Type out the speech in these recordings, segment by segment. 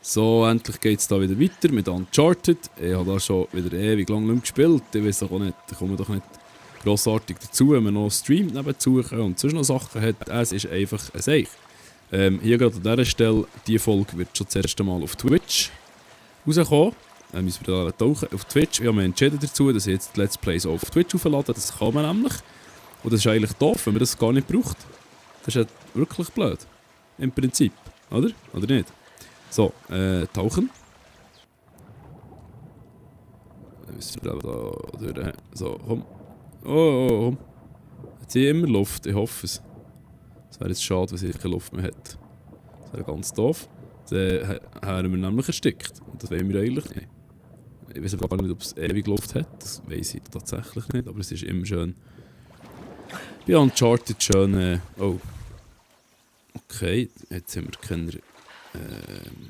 So, endlich geht es da wieder weiter mit Uncharted. Ich habe da schon wieder ewig lang nicht mehr gespielt. Ich weiß auch nicht, ich komme doch nicht grossartig dazu, wenn man noch streamt nebenzu und sonst noch Sachen hat. Es ist einfach ein Seich. Hier gerade an dieser Stelle, diese Folge wird schon das erste Mal auf Twitch rauskommen. Müssen wir da tauchen auf Twitch. Ich habe mich entschieden dazu, dass ich jetzt die Let's Plays auch auf Twitch aufladen. Das kann man nämlich. Und das ist eigentlich doof, wenn man das gar nicht braucht. Das ist ja wirklich blöd. Im Prinzip. Oder? Oder nicht? So, tauchen. Dann müssen wir da durch. So, komm. Oh. Jetzt hier immer Luft, ich hoffe es. Es wäre jetzt schade, wenn es keine Luft mehr hat. Das wäre ganz doof. Dann haben wir nämlich erstickt. Und das wollen wir eigentlich nicht. Ich weiß aber gar nicht, ob es ewig Luft hat. Das weiß ich tatsächlich nicht. Aber es ist immer schön. Bei Uncharted schön. Oh. Okay, jetzt haben wir keine.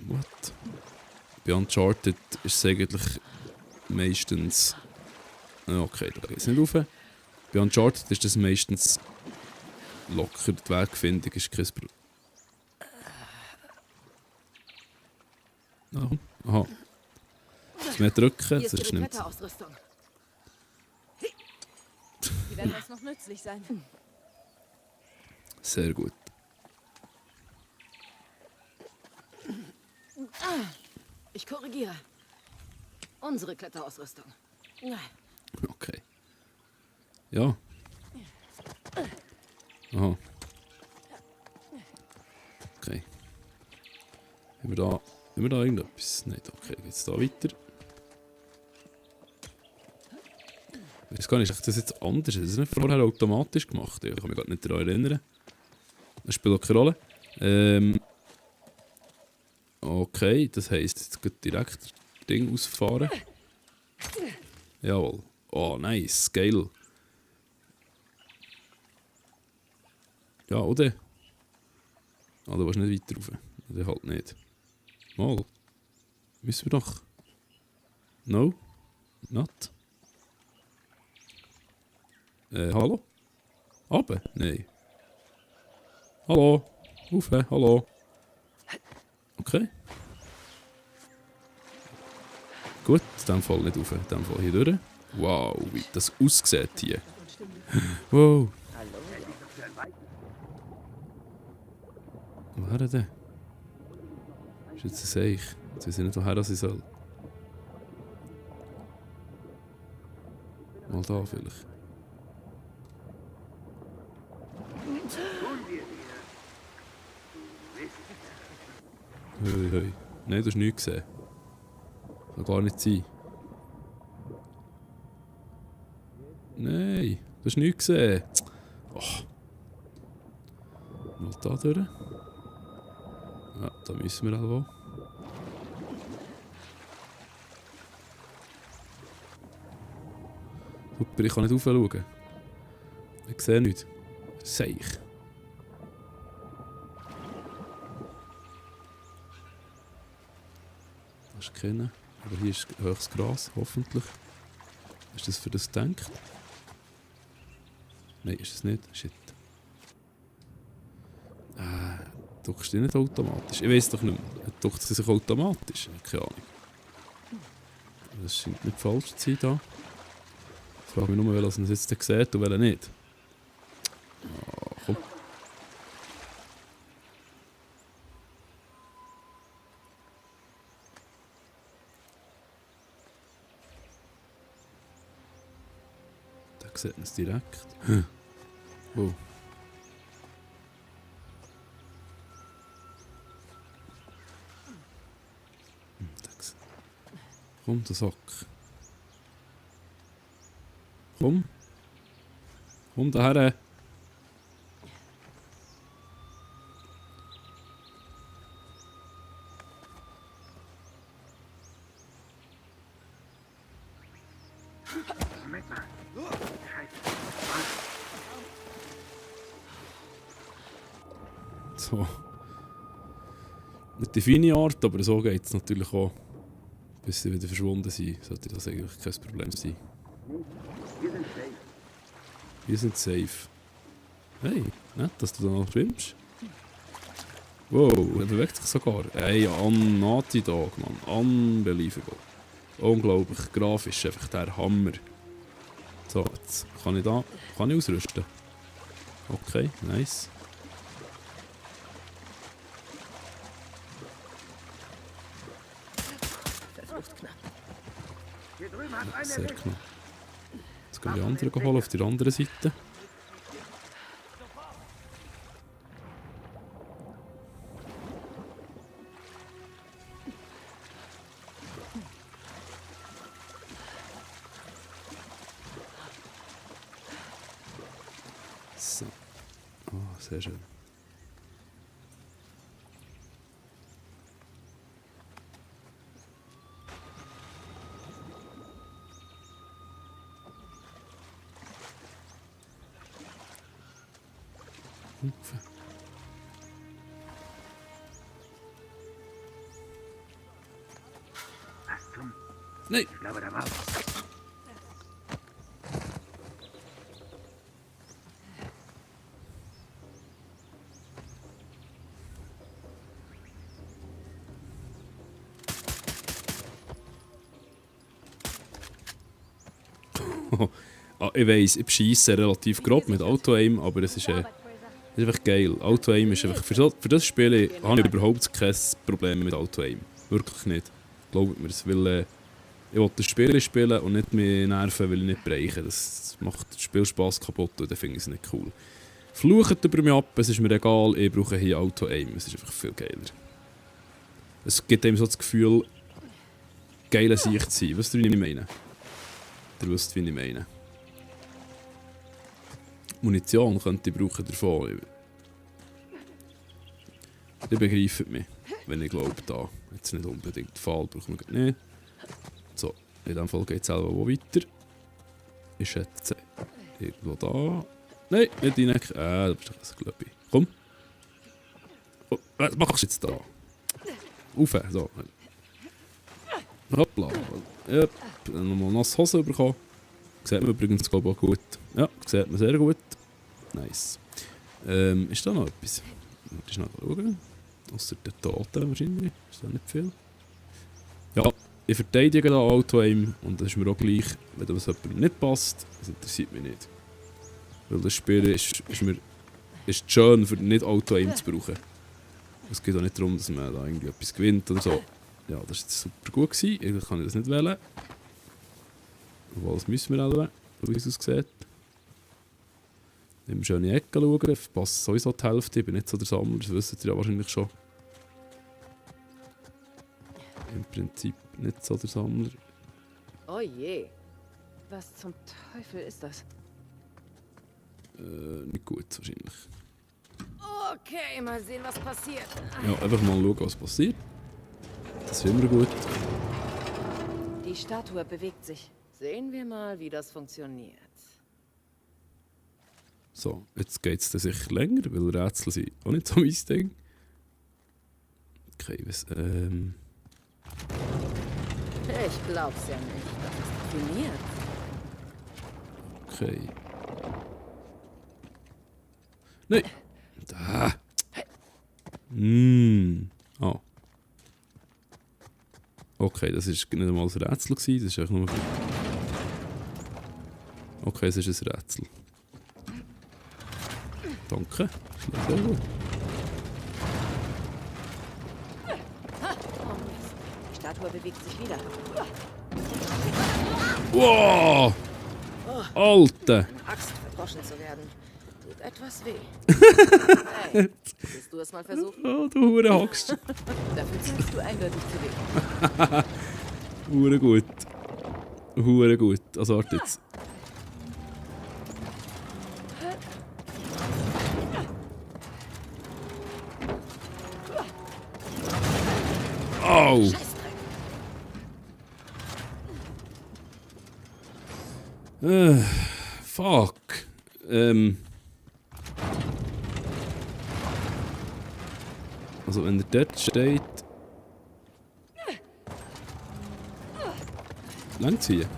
What? Bei Uncharted ist es eigentlich meistens. Okay, da geht es nicht rauf. Bei Uncharted ist das meistens locker. Die Wegfindung ist kein Problem. Aha. Das mehr drücken, das ist nicht. Die werden uns noch nützlich sein. Sehr gut. Ich korrigiere. Unsere Kletterausrüstung. Okay. Ja. Aha. Okay. Haben wir da irgendetwas? Nicht. Okay, geht's da weiter. Ich weiß gar nicht, ist das jetzt anders? Das ist nicht vorher automatisch gemacht. Ich kann mich gerade nicht daran erinnern. Das spielt auch keine Rolle. Okay, das heisst, jetzt geht direkt das Ding ausfahren. Jawohl. Oh, nice. Geil. Ja, oder? Ah, du willst nicht weiter rauf. Oder halt nicht. Mal. Müssen wir doch. No? Not? Hallo? Runter? Nein. Hallo? Rauf? Hallo? Okay. Gut, in dem Fall nicht rauf, in dem Fall hier durch. Wow, wie das aussieht hier. Wow. Woher denn? Ist jetzt ein Seich. Jetzt weiß ich nicht, woher ich soll. Mal da vielleicht. Hoi. Nein, du hast nichts gesehen. Kann gar nicht sein. Nein, du hast nichts gesehen. Oh. Mal da durch. Ja, da müssen wir auch. Super, ich kann nicht raufschauen. Ich sehe nichts. Seich. Das ist keiner. Aber hier ist höchstes Gras, hoffentlich. Ist das für das gedacht? Nein, ist es nicht. Shit. Duckst du nicht automatisch? Ich weiß doch nicht mehr. Duckt sie sich automatisch? Keine Ahnung. Das scheint nicht falsch zu sein da. Ich frage mich nur, wer es jetzt sieht und wer nicht. Ah, komm. Da sieht man es direkt. Oh. Komm, der Sack. Komm. Komm daher. So. Nicht die feine Art, aber so geht es natürlich auch. Bis sie wieder verschwunden sind, sollte das eigentlich kein Problem sein. Wir sind safe. Hey, nett, dass du da noch schwimmst. Wow, er bewegt sich sogar. Ey, Naughty Dog, Mann. Unbelievable. Unglaublich. Grafisch einfach der Hammer. So, jetzt kann ich da... Kann ich ausrüsten? Okay, nice. Verflucht knapp. Sehr knapp. Jetzt gehen die anderen holen auf der anderen Seite. So. Oh, sehr schön. Hufe. Nein! Ich glaube, da war was. Ah, ich weiss, ich bescheisse relativ grob mit Auto-Aim, aber es ist, ist einfach geil. Auto-Aim ist einfach... Für das Spiel habe ich überhaupt kein Problem mit Auto-Aim. Wirklich nicht. Glaubt mir es, weil ich will das Spiel spielen und nicht mehr nerven, weil ich nicht bereiche. Das macht das Spielspaß kaputt und dann finde ich es nicht cool. Flucht über mich ab, es ist mir egal, ich brauche hier Auto-Aim. Es ist einfach viel geiler. Es gibt einem so das Gefühl, geile Sicht zu sein. Wisst ihr, wie ich meine? Ihr wisst, wie ich meine. Munition könnte ich brauchen davon. Ihr begreift mich, wenn ich glaube, da jetzt nicht unbedingt der Fall braucht man nicht. So, in diesem Fall geht es selber wo weiter. Ich schätze, irgendwo da. Nein, nicht rein. Du bist doch ein Glöppi. Komm. Oh, was machst du jetzt da? Rauf, so. Hoppla. Ja, nochmal nasse Hose bekommen. Sieht man übrigens, glaube ich, auch gut. Ja, sieht man sehr gut. Nice. Ist da noch etwas? Warte schnell schauen. Ausser der Toten wahrscheinlich. Ist da nicht viel? Ja, ich verteidige da Auto-Aim und das ist mir auch gleich, wenn da was jemandem nicht passt. Das interessiert mich nicht. Weil das Spiel ist schön, für nicht Auto-Aim zu brauchen. Es geht auch nicht darum, dass man da irgendwie etwas gewinnt oder so. Ja, das war super gut gewesen. Eigentlich kann ich das nicht wählen. Obwohl, das müssen wir wählen, wie es aussieht. In eine schöne Ecke schauen, ich passe sowieso die Hälfte, ich bin nicht so der Sammler, das wisst ihr ja wahrscheinlich schon. Im Prinzip nicht so der Sammler. Oh je. Was zum Teufel ist das? Nicht gut wahrscheinlich. Okay, mal sehen, was passiert. Ja, einfach mal schauen, was passiert. Das ist immer gut. Die Statue bewegt sich. Sehen wir mal, wie das funktioniert. So, jetzt geht es sicher länger, weil Rätsel sind auch nicht so mein Ding. Okay, was, Ich glaub's ja nicht. Das funktioniert. Okay. Nein! Da! Oh. Okay, das war nicht einmal ein Rätsel, das ist einfach nur... Okay, es ist ein Rätsel. Danke, sehr gut. Oh Mist. Die Statue bewegt sich wieder. Wow! Alter! Eine Axt verdroschen zu werden. Tut etwas weh. Hey, willst du es mal versuchen? Oh, du hure Hackst. Dafür ziehst du eindeutig zu weh. Hure gut. Hure gut. Also warte jetzt. Au! Scheißdreck. Fuck. Also wenn er dort steht... Langziehen.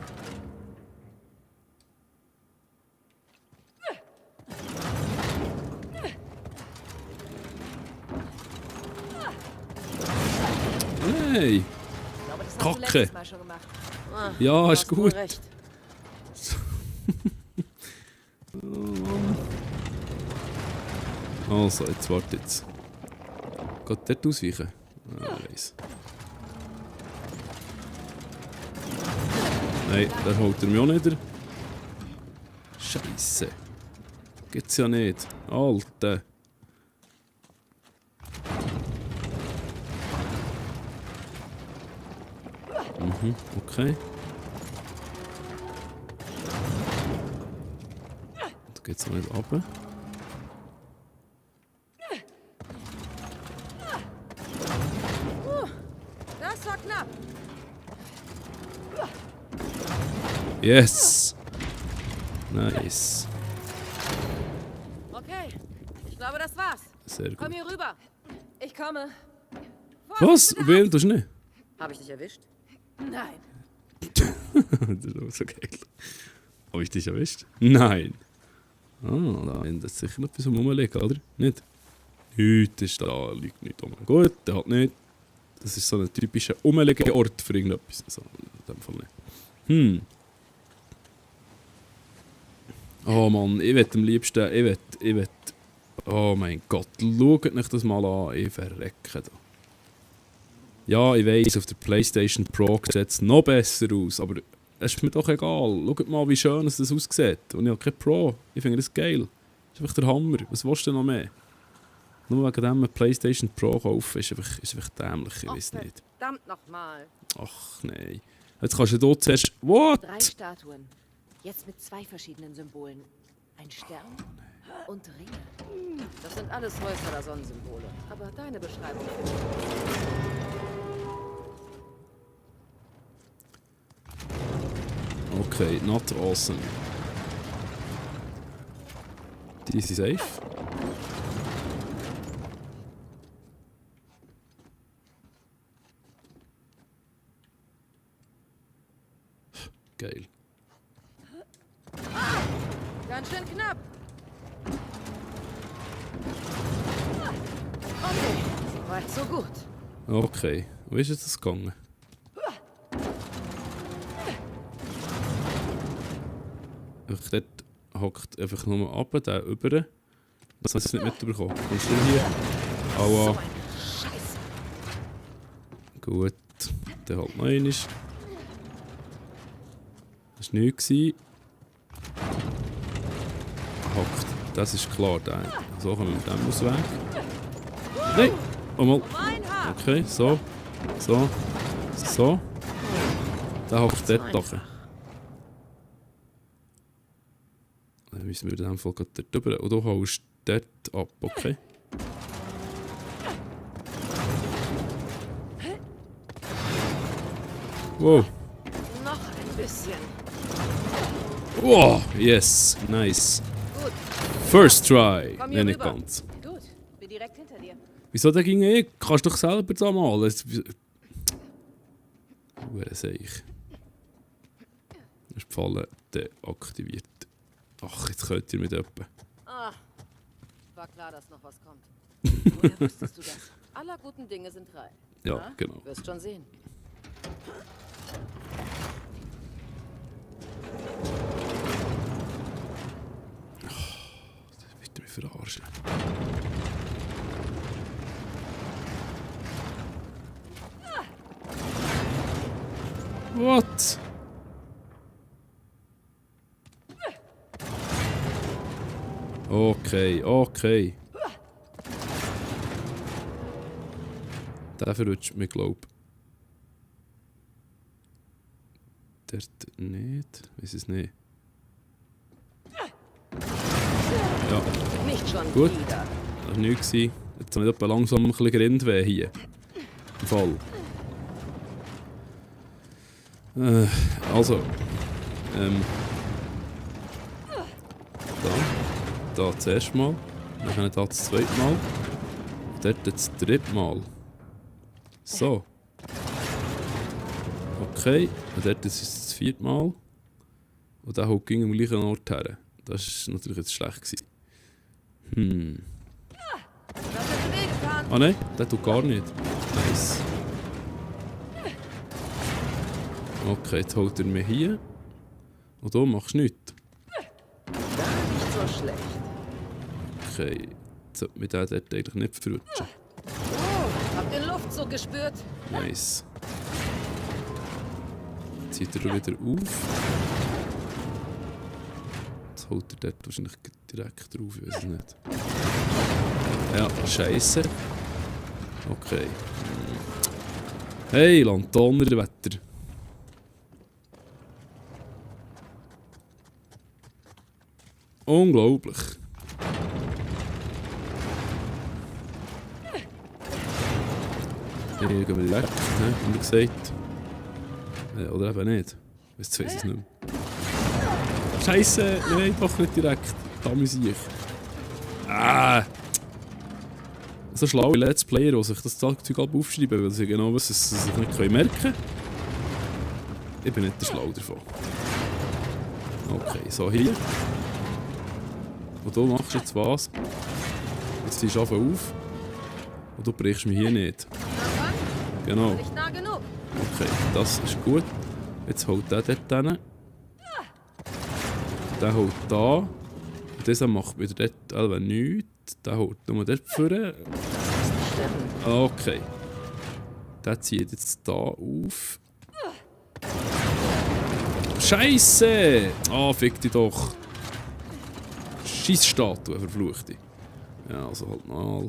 Okay. Mal schon gemacht. Ah, Ja, du ist hast wohl gut. recht. Also, jetzt warte jetzt. Geht dort ausweichen? Ah, weiss. Nein, der holt er mich auch nicht. Scheisse. Gibt's ja nicht. Alter. Mhm, okay. Da geht's auch nicht runter. Das war knapp. Yes! Nice. Okay, ich glaube, das war's. Sehr Komm gut. hier rüber. Ich komme. Was? Will du nicht? Habe ich dich erwischt? Nein. Das ist auch so geil. Habe ich dich erwischt? Nein. Ah, da hinten ist sicher noch etwas rumliegen, oder? Nicht? Nichts ist da, liegt nicht rum. Gut, der hat nicht. Das ist so ein typischer Ort für irgendetwas. Also, in dem Fall nicht. Oh Mann, ich will am liebsten, ich will. Oh mein Gott, schaut euch das mal an, ich verrecke da. Ja, ich weiss, auf der PlayStation Pro sieht es noch besser aus, aber es ist mir doch egal. Schaut mal, wie schön das aussieht. Und ich habe keine Pro. Ich finde das geil. Das ist einfach der Hammer. Was willst du denn noch mehr? Nur wegen dem eine PlayStation Pro kaufen ist einfach dämlich, ich weiß nicht. Verdammt nochmal. Ach nein. Jetzt kannst du dort zuerst... What? 3 Statuen. Jetzt mit 2 verschiedenen Symbolen. Ein Stern und Ringe. Das sind alles Häuser Sonnensymbole. Aber deine Beschreibung Okay, not awesome. Die ist safe. Geil. ganz schön knapp. Okay, so weit, so gut. Okay, wo ist jetzt das gegangen? Einfach dort hockt einfach nur ab, der über. Das hast du nicht mitbekommen. Kommst du hier? Aua. So eine Scheiße. Gut, der halt noch einmal. Das war nichts. Hockt, das ist klar. Der. So kommen wir mit dem aus weg. Nein! Oh mal. Okay, so. So. So. Der hockt dort doch. Dann müssen wir in dem Fall gerade dort drüber. Und du haust dort ab, okay? Wow. Noch ein bisschen. Wow, yes, nice. Gut. First try. Komm hier Nein, nicht rüber. ganz. Gut, bin direkt hinter dir. Wieso der ging eh? Kannst doch selber da malen. Hure sehe ich. Ist die Falle deaktiviert. Ach, jetzt könnt ihr mit jemandem. Ah, war klar, dass noch was kommt. Woher wusstest du das? Aller guten Dinge sind 3. Ja, Na, genau. wirst schon sehen. Das wird mich verarschen. What? Okay, okay. Der verrutscht mich, glaub ich. Dort nicht. Weiß es nicht. Ja, Nicht schon Gut. wieder. das war nichts. Jetzt habe ich etwa langsam ein bisschen Grindweh hier. Im Fall. Also. Da das erste Mal. Dann da das zweite Mal. Dort das dritte Mal. So. Okay. Und dort ist es das vierte Mal. Und der haut ging am gleichen Ort her. Das war natürlich jetzt schlecht gewesen. Das wird wehgetan. Ah nein, der tut gar nicht. Nice. Okay, jetzt holt er mich hier. Und du machst nichts. Gar nicht so schlecht. Okay, jetzt sollte mich der dort eigentlich nicht verrutschen. Oh, habt ihr Luftzug gespürt? Nice. Zieht er wieder auf. Jetzt holt er dort wahrscheinlich direkt drauf, ich weiß es nicht. Ja, scheisse. Okay. Hey, Lantanerwetter. Unglaublich. Hier gehen wir direkt, wie gesagt. Oder eben nicht. Jetzt weiß ich es nicht mehr. Scheisse, nein, doch nicht direkt. Da muss ich. So schlaue Let's Player, die sich das Zeug aufschreiben, weil sie genau wissen, dass sie sich nicht merken können. Ich bin nicht der Schlau davon. Okay, so hier. Und du machst jetzt was? Jetzt ziehst du auf. Und du brichst mich hier nicht. Genau. Nicht nah genug. Okay, das ist gut. Jetzt holt der dort hin. Der holt da. Und dieser macht wieder dort nichts. Der holt nur dort vorne. Okay. Der zieht jetzt da auf. Scheisse! Ah, fick dich doch. Scheissstatue, verfluchte. Ja, also halt mal.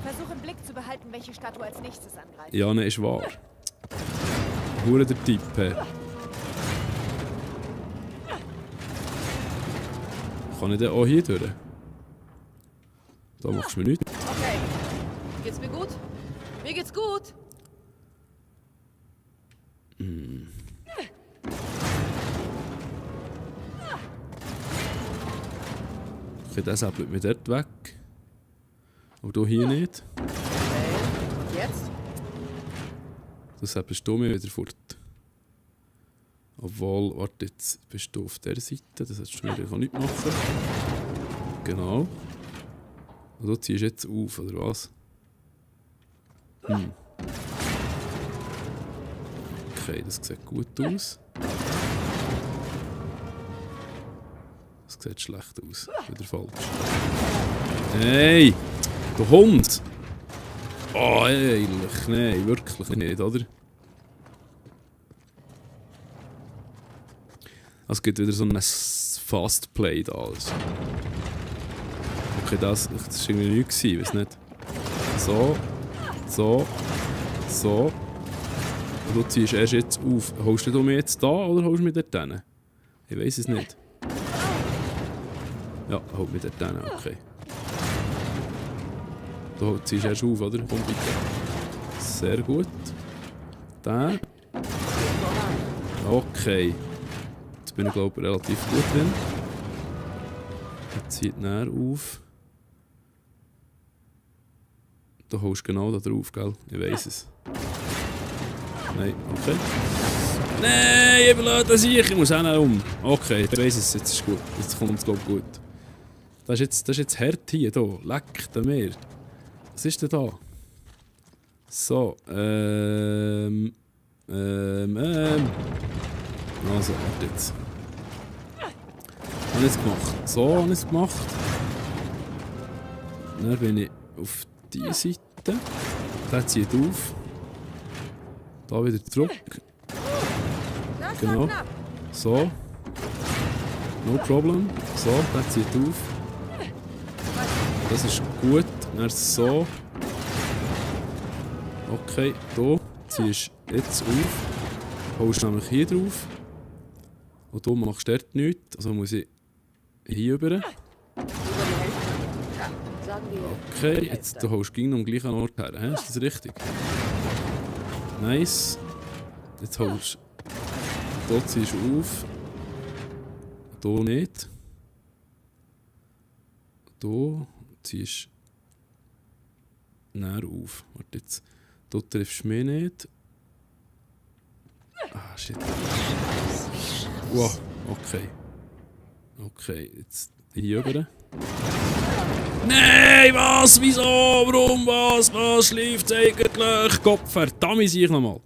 Versuch im Blick zu behalten, welche Statue als nächstes angreift. Ja, ne, ist wahr. Hure der Typ. Kann ich den auch hier durch? Da machst du mir nichts. Okay. Geht's mir gut? Mir geht's gut. Okay, der säbelt mir dort weg. Aber du hier nicht. Okay. Und jetzt? Du säbelst du mir wieder fort. Obwohl, warte, jetzt bist du auf der Seite. Das hättest du mir nicht machen. Genau. Und du ziehst jetzt auf, oder was? Okay, das sieht gut aus. Das sieht schlecht aus. Wieder falsch. Hey! Du Hund! Oh, ehrlich, nein, wirklich nicht, oder? Es gibt wieder so ein Fast Play da. Also. Okay, das war irgendwie nichts, ich weiß nicht. So. Und du ziehst erst jetzt auf. Holst du mich jetzt da oder holst du mich dort hin? Ich weiß es nicht. Ja, holt mich dort hin, okay. Du ziehst erst auf, oder? Komm bitte. Sehr gut. Da. Okay. Jetzt bin ich, glaube ich, relativ gut drin. Er zieht näher auf. Du holst genau da drauf, gell? Ich weiss es. Nein, okay. Nein, ich blöd, ich muss auch noch um. Okay, ich weiss es, jetzt ist gut. Jetzt kommt es, glaube ich, gut. Das ist jetzt hart hier, da. Leck den Meer. Was ist denn da? So, Also, warte jetzt. Habe ich es gemacht? So habe ich es gemacht. Dann bin ich auf diese Seite. Der zieht auf. Da wieder zurück. Genau. So. No problem. So, der zieht auf. Das ist gut. Dann so. Okay, du ziehst jetzt auf. Holst nämlich hier drauf. Und du machst dort nichts. Also muss ich hier rüber. Über die Hälfte. Ja, sagen wir. Okay, jetzt du holst ging am gleichen Ort her. Hä? Ist das richtig? Nice. Jetzt holst du. Dort ziehst du auf. Du nicht. Du ziehst näher auf. Warte jetzt. Du triffst mich nicht. Ah, shit. Wow, okay. Okay, jetzt hier rüber. Nein, was? Wieso? Warum? Was? Was schläft eigentlich? Gott verdammt sich nochmal.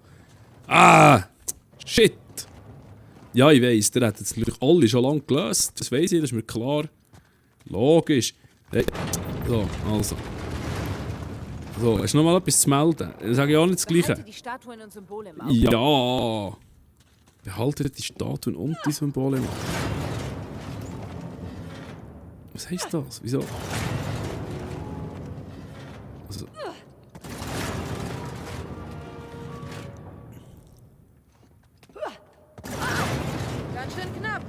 Ah! Shit! Ja, ich weiss, der hat jetzt natürlich alle schon lange gelöst. Das weiss ich, das ist mir klar. Logisch. Hey. So, also. So, hast du noch mal etwas zu melden? Dann sage ich auch nicht das Gleiche. Behalte die Statuen und Symbole im Auge. Ja! Behaltet die Statuen und die Symbole im Auge. Was heisst das? Wieso? Also. Ganz schön knapp.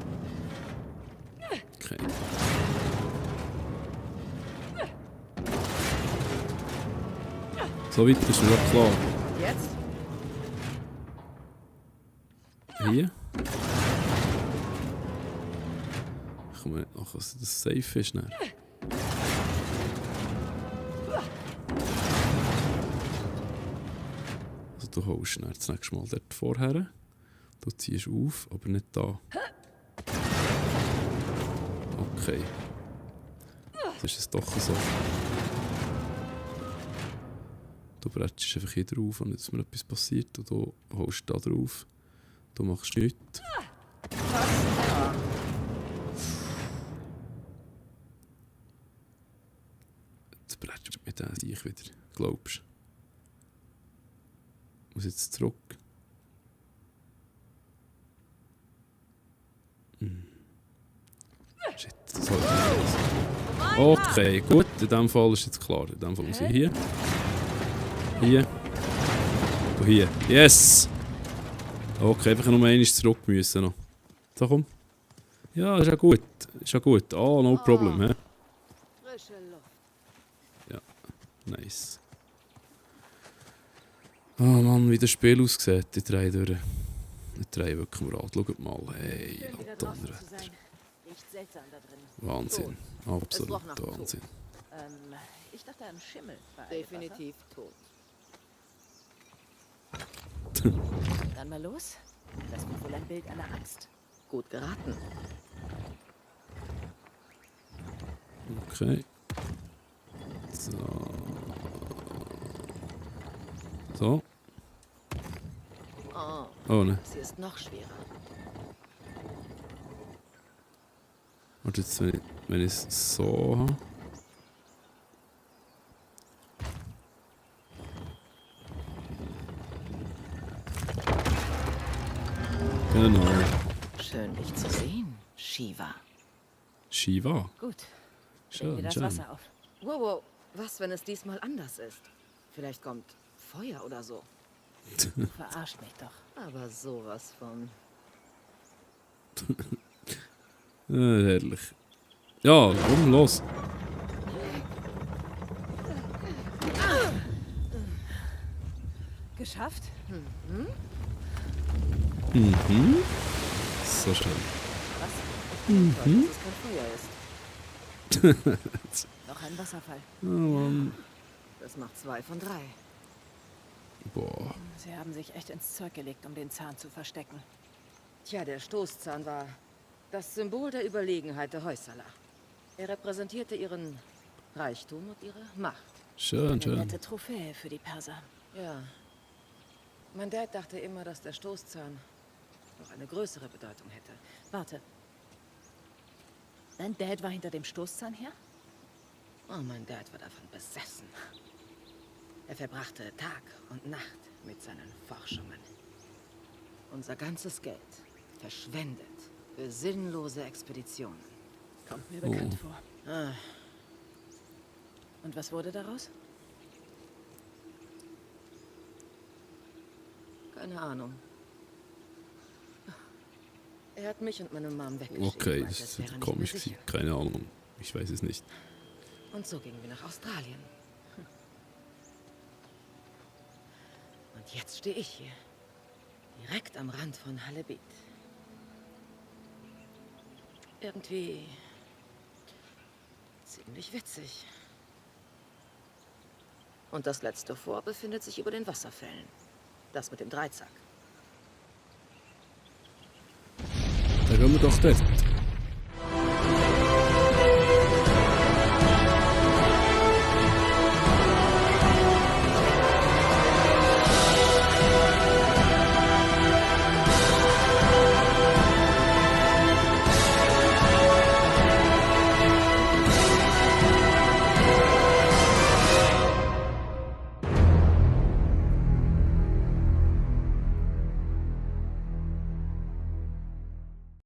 Okay. So weit ist mir doch klar. Jetzt? Hier. Ich komme nicht nach, dass das safe ist. Dann. Also du holst dann das nächste Mal dort vorher. Du ziehst auf, aber nicht da. Okay. Jetzt ist es doch so. Du bretschst einfach hier drauf und jetzt mir etwas passiert und du holst da drauf. Du machst nichts. Jetzt bretschst du mit dem Sieg wieder, glaubst du? Ich muss jetzt zurück. Shit, das sollte nicht sein. Okay, gut, in dem Fall ist jetzt klar. In dem Fall muss ich hier. Hier. Und hier. Yes! Okay, einfach nur einmal zurück müssen noch. So, komm. Ja, ist ja gut. Ist ja gut. Oh, no problem, hä? Frische Luft. Ja, nice. Oh Mann, wie das Spiel aussieht, die drei durch. Die drei wirklich am Rad. Schaut mal, hey, Schön, wieder draußen zu sein. Riecht seltsam da drin. Wahnsinn. Absolut roch nach Tod. Wahnsinn. Ich dachte an Schimmel. Bei Definitiv tot. Dann mal los. Das wird wohl ein Bild einer Axt. Gut geraten. Okay. So. So. Oh, Oh ne. sie ist noch schwerer. Warte jetzt, wenn ich es so habe. Genau. Schön, dich zu sehen, Shiva. Shiva. Gut. Bring mir Schön, das schön. Wasser auf. Wow, wow. Was, wenn es diesmal anders ist? Vielleicht kommt Feuer oder so. Du verarscht mich doch. Aber sowas von. Herrlich. Ja, komm, los. Geschafft? Mhm. So schön. Toll, dass es kein Feuer ist. Noch ein Wasserfall. Oh Mann. Das macht 2 von 3. Boah. Sie haben sich echt ins Zeug gelegt, um den Zahn zu verstecken. Tja, der Stoßzahn war das Symbol der Überlegenheit der Hoysala. Er repräsentierte ihren Reichtum und ihre Macht. Schön, Eine schön. nette Trophäe für die Perser. Ja. Mein Dad dachte immer, dass der Stoßzahn noch eine größere Bedeutung hätte. Warte. Dein Dad war hinter dem Stoßzahn her? Oh, mein Dad war davon besessen. Er verbrachte Tag und Nacht mit seinen Forschungen. Unser ganzes Geld verschwendet für sinnlose Expeditionen. Kommt mir bekannt vor. Ah, Und was wurde daraus? keine Ahnung. Er hat mich und meine Mom weggeschickt. Okay, meinte, das es ist wäre nicht komisch mehr gewesen. sicher. Keine Ahnung. Ich weiß es nicht. Und so gingen wir nach Australien. Und jetzt stehe ich hier. Direkt am Rand von Halebit. Irgendwie ziemlich witzig. Und das letzte Fort befindet sich über den Wasserfällen. Das mit dem Dreizack. Dann gehen wir doch dort.